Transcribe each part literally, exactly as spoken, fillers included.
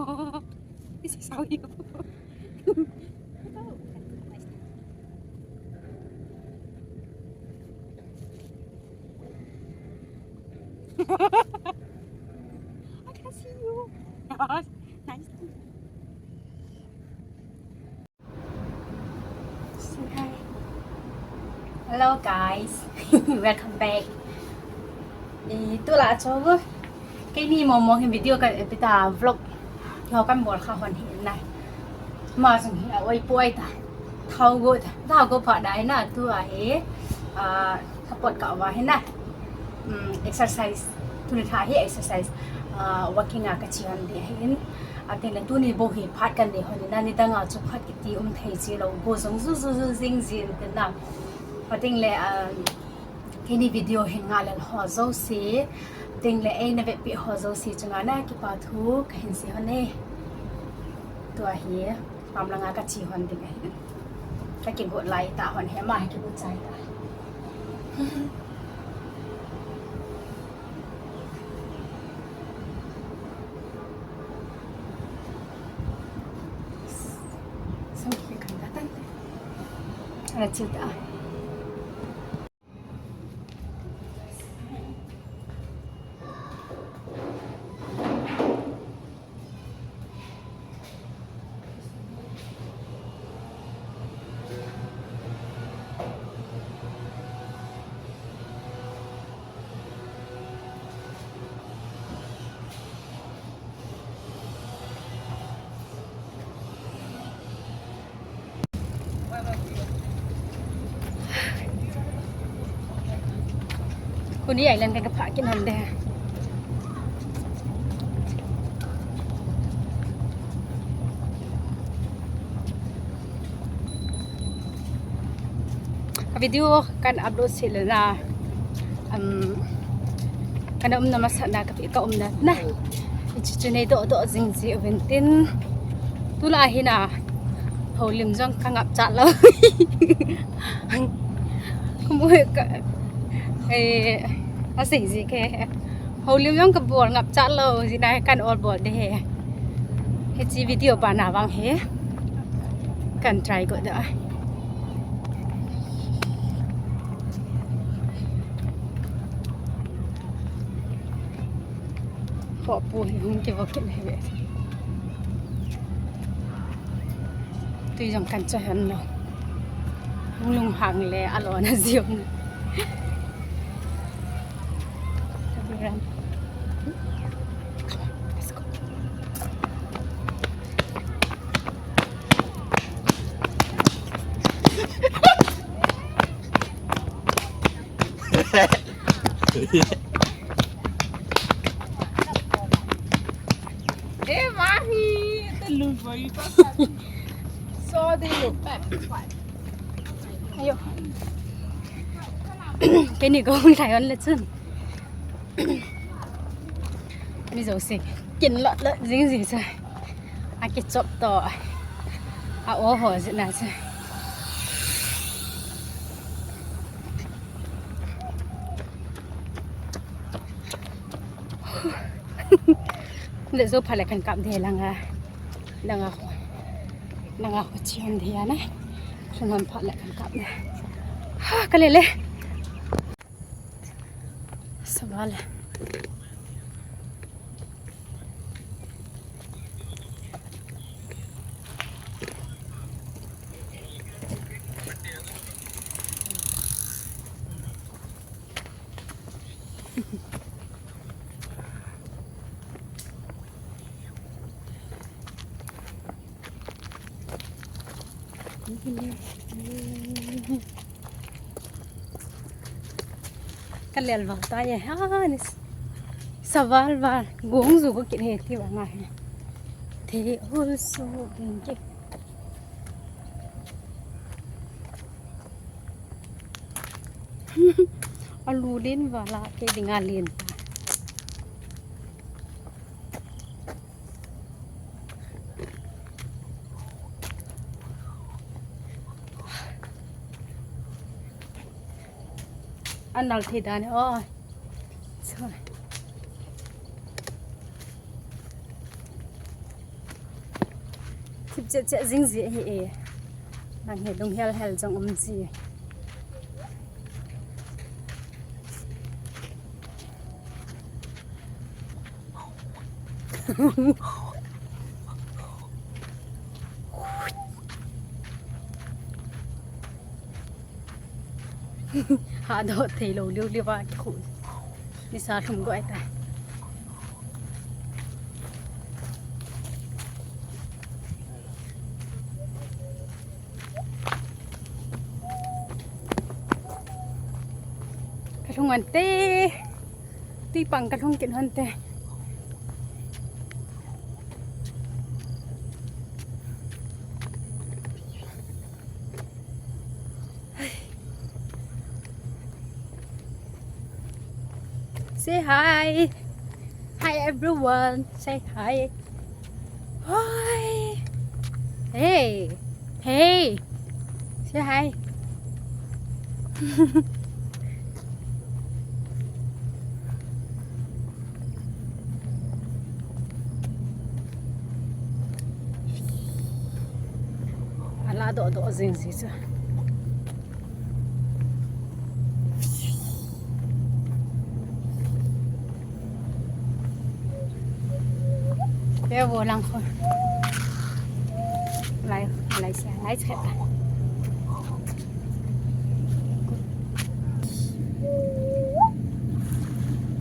This is how you. I can see you. Nice. Hello guys, welcome back. I, tulai chu keini momo hi video ka, eh, pita vlog ho kan bol kha hon hi na. Ma sung hi a oi poi ta. Thao go ta. Thao go pha dai na tu a hi. Ah, support ka wa hi na. Um, exercise. Tuni tha hi exercise. Ah, walking a ka chi hon di hi in. Atin le tuni bou hi phat kan nei hon in, nidang a chu phat kiti um thei chi lou, go jong ju ju ju jing jin tin na. Atin le, um, keini video hin ngai lel ho jouse, atin le eina vepeh ho jouse chunga na kipa thu kahin sei hon e. Tua hi pam langa ka chi hon ding ahi. Ka kigot lai ta hon hi, ama hi kigot chai ta. Song ki kan da tan. Ala chu ta. Coney Island ka, ka phah kit hon de. Ka video kan upload sih le na, um, kana umna masat na ka, ka umna na. Hichu chu nei doh doh jing ji uvin tin. Tulai hi na, houlim jong ka ngap chat lou. Ka mu ka, eh, asei ji ke. Houlim jong ka bol ngap chat lou, ji na kan ol bol de he. Hiche video bana vang hi kan try go da. Khopu hi hung kivo kit le ve. Tui jong kan choi hon lou. Hung lunghang le alona jiu. Eh, Mahi, the Louis Vuitton. So they look back. Ayo. Keini ko hung thai hon le chun. Mi jouse kin lot lot jing jing sa. Akichop to. A o ho jing na sa. Le jo pha le kan kap de langa. Langa ho. Langa ho chian de ya na. Sungan pha le kan kap de. Ha, ka le le. Saval. Ka lel val ta ye, ha, ni s-, saval val, gong ju ko kit he ti va nga he. Te also gong ke. Alu len vala ke dinga len ta. Anal thei dan, oh. Sorry. Che che jing ji hi e. Nang hi lunghel hel jong um ji. Hahdoh thei lou liu liu va kikhu. Nisa lhum go ai ta. Ka lhung ante. Tui pang ka lhung kit hon te. Say hi. Hi everyone. Say hi. Hi. Hey. Hey. Say hi. Ala doh doh jing si chu. Pe vo lang kho. Lai, lai sia, lai che ta.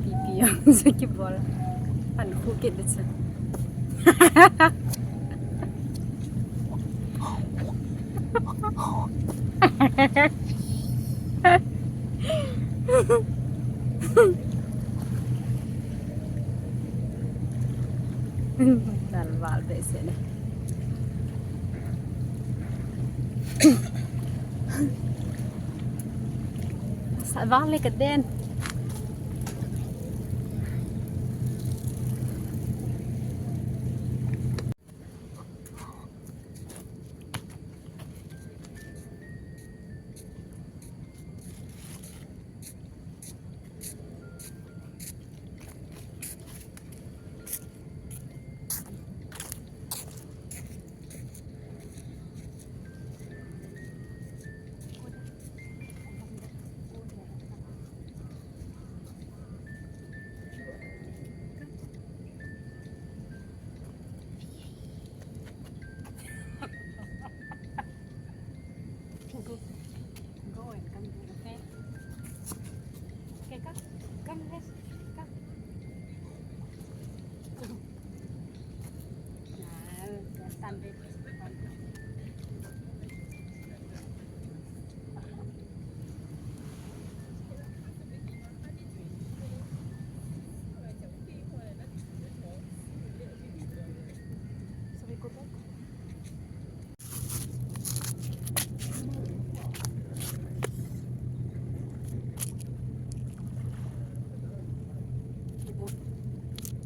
Pipi jong se kibol. Pan khu kit de chu. Tal val behseh le. Sa val le ka den. Go and come here, okay? Okay, come. Come, let's come. Ah, stand there. So we go back.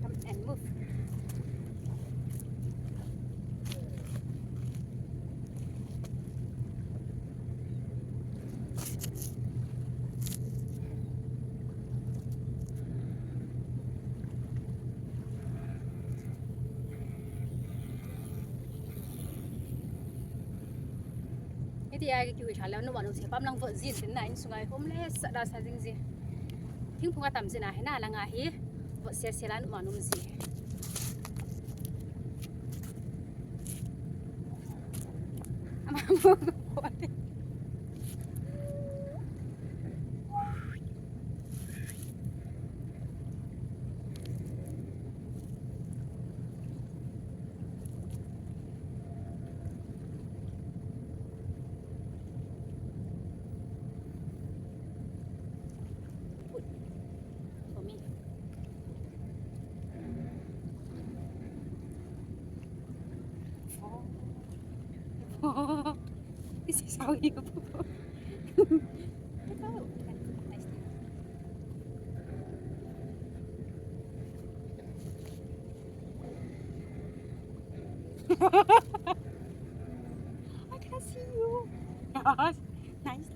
Come and move. Hiti a kihui lha leh, nu vanu se pam lang vot jin tin na, insunga homeless sa da sa jing ji. Thingphung atam jin a hi na langa hi vot se se la nu vanu ji. Ama mo ko. For me. Oh. This is how you. I can see you. Yes. Nice.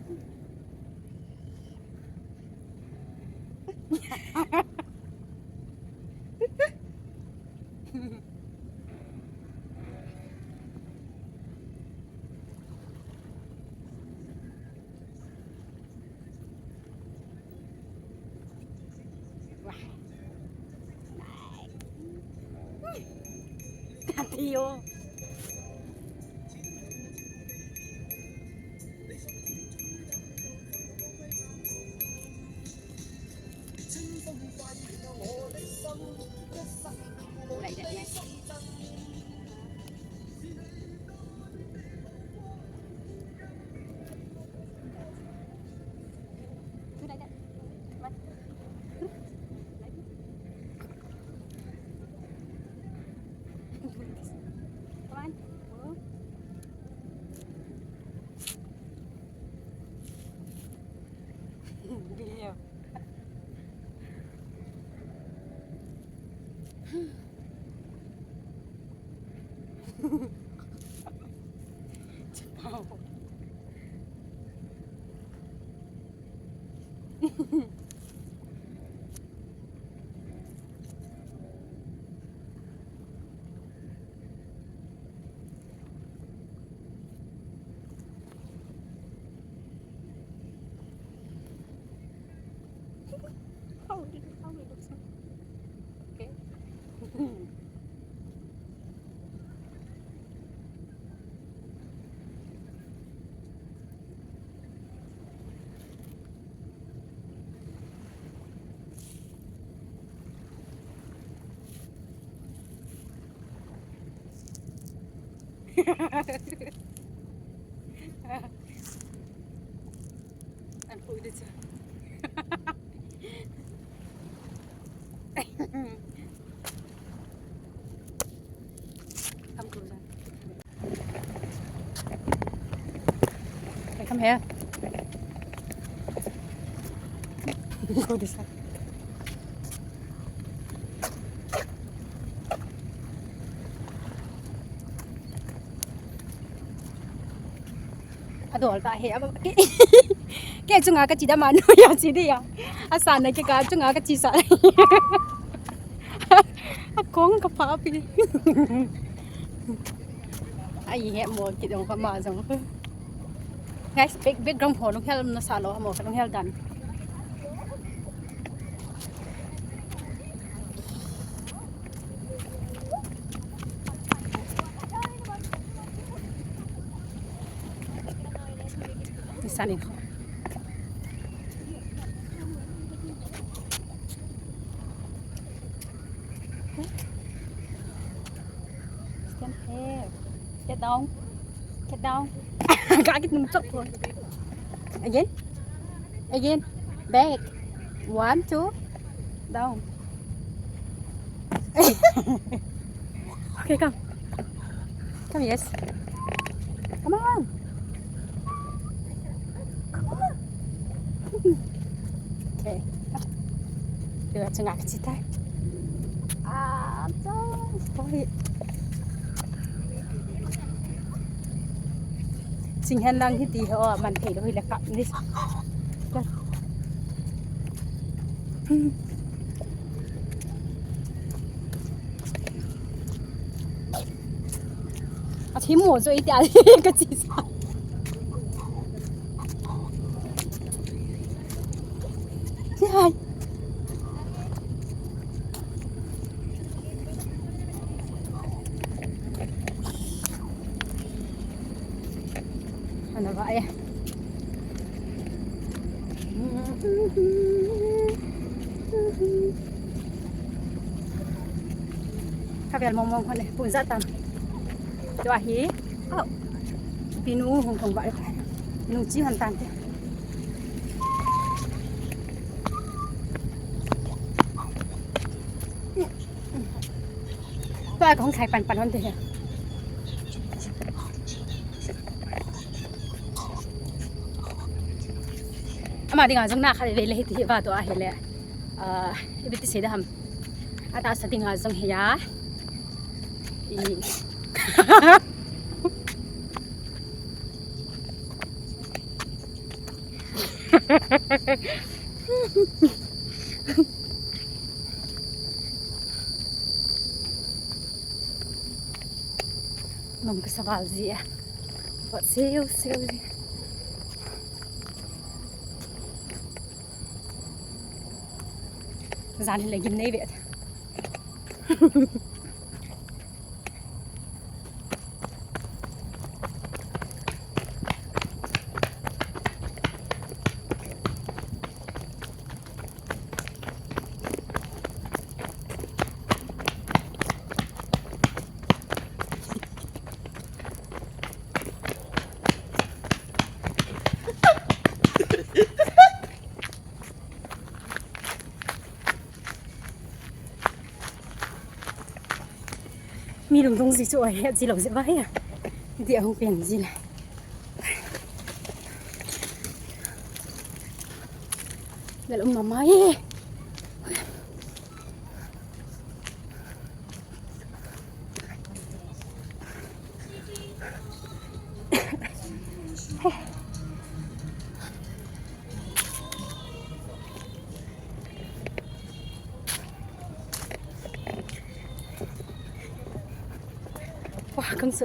Tati yo. Like that, yes. Do like that. Come on. Like this. Come on. Move. Video. Chipao. How it, how it looks like. Okay. And put it. Come closer. Okay, come here. Go this side. Adol ta he, aba, ke, ke chunga kachi da manu ya chi di ya. Asa na ke ka chunga kachi sa. Akong ka pa pi. Ai he mo ki dong ka ma jong. Guys, big, big ground ho lunghel na sa lo mo ka lunghel dan. Ni sa ni. Stand here. Get down. Get down. Kakit nung chok ko. Again. Again. Back. One, two. Down. Okay, come. Come, yes. Come on. Come on. Okay. Dua chunga kachi tai. Ah, sorry. Ching hen lang hiti ho man thei lo hi le kap ni. A thi mo jo iti a kachi sa. Hi. Ana ba ya. Ka vel mong mong hon e, pun ja tam. Tua hi. Au. Pinu hung thong ba. Pinu chi hon tan te. Tua kong khai pan pan hon te he. Ama dinga jong na kha le le hiti hi va to a hi le. Ah, ipi ti sei da ham. Ata sa dinga jong hi ya. I. Nom kasa val ji a. Vot seu seu ji. Jan hi le gin nei ve. Mi lungdong ji chu ahi, ji lou ji va hi a. Di ahung pen ji le. Lel um mama e. Wah, kam su.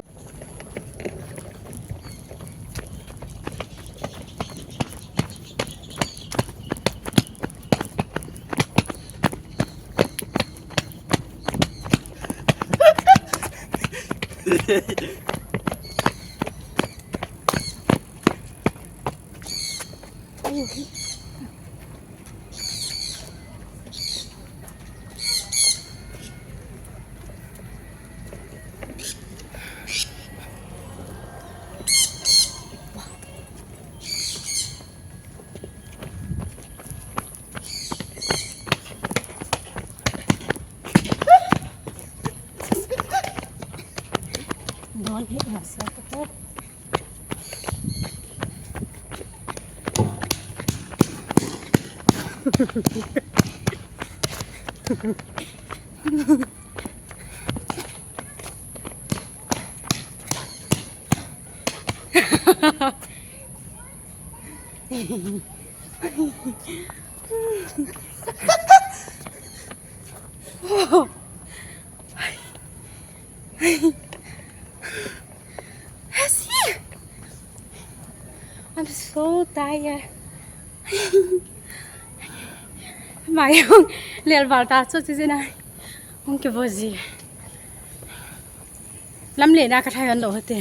Don't hit yourself, okay? Hasi. I'm so tired. Mai hung lel val ta chu chi na. Hung kivo ji. Lam le na ka thai an lo hate.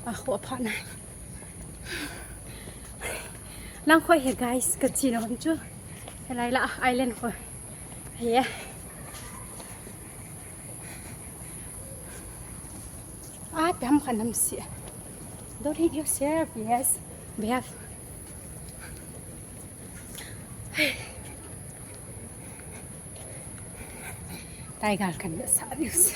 A kho pha na. Lang khoi he guys, ka chi na hon chu. Helai la island khoi. He. Ah, pam khan nam si. Don't hit yourself, yes. Behave. Tiger khan sa views.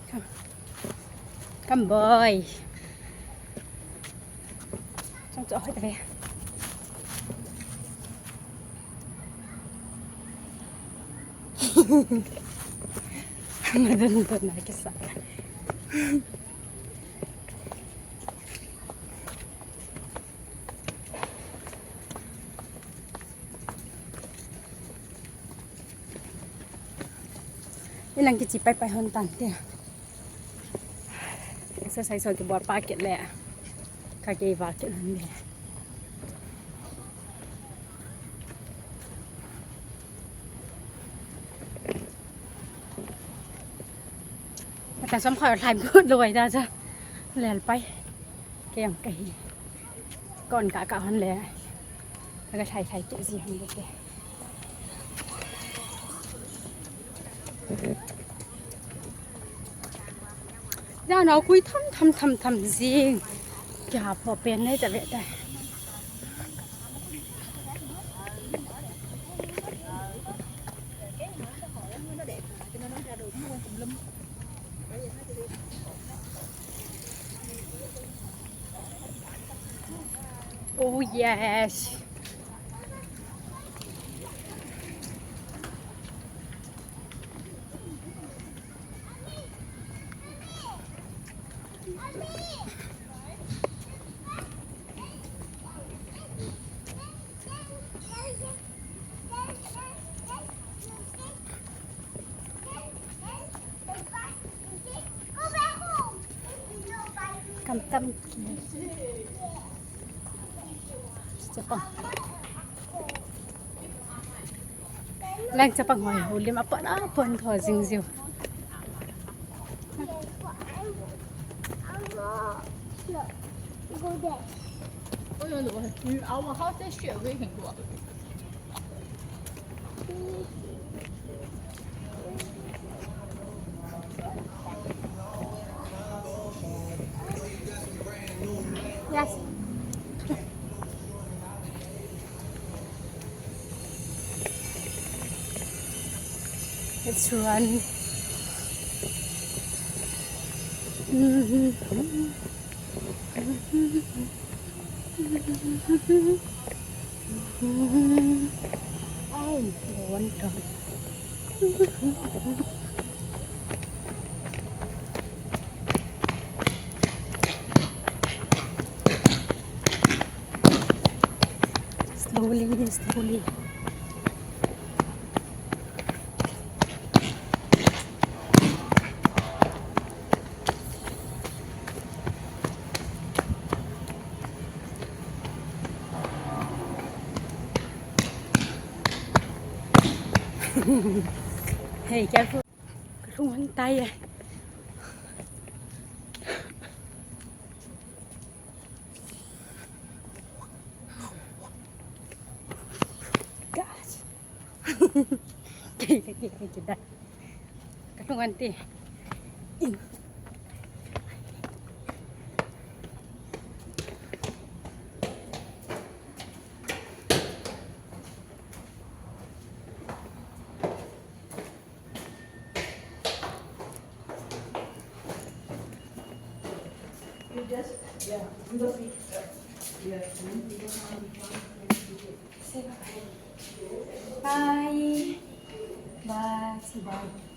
Come. Come, boy. Chang chu hoi ta ve. Madon don na kisa. Ilang kichi pai pai hon tan te. Exercise ho kibol pa kit le. Ka kei va kit hon le. Ata som kha lai bu loi da cha. Lel pai. Kei ang ka hi. Kon ka ka hon le. Ka thai thai kit ji hon le te. Jana kui tham tham tham tham jing. Kya pho pen nei ta ve ta. Oh yes. Kam tam ki. Chapang. Lang chapang hoi, hulim apan apan tho jing jiu. Go there. Oh, no, no, our house is straight away can go up. Yes. It's run. Oh, wonderful. Slowly, slowly. Hey, careful. Ka lhung hon tai e. Gosh. Kei, kei, kei, kei, kei, da. Ka lhung hon tai. In. You just, yeah, you just, yeah. Say bye. Bye. Bye. Say bye.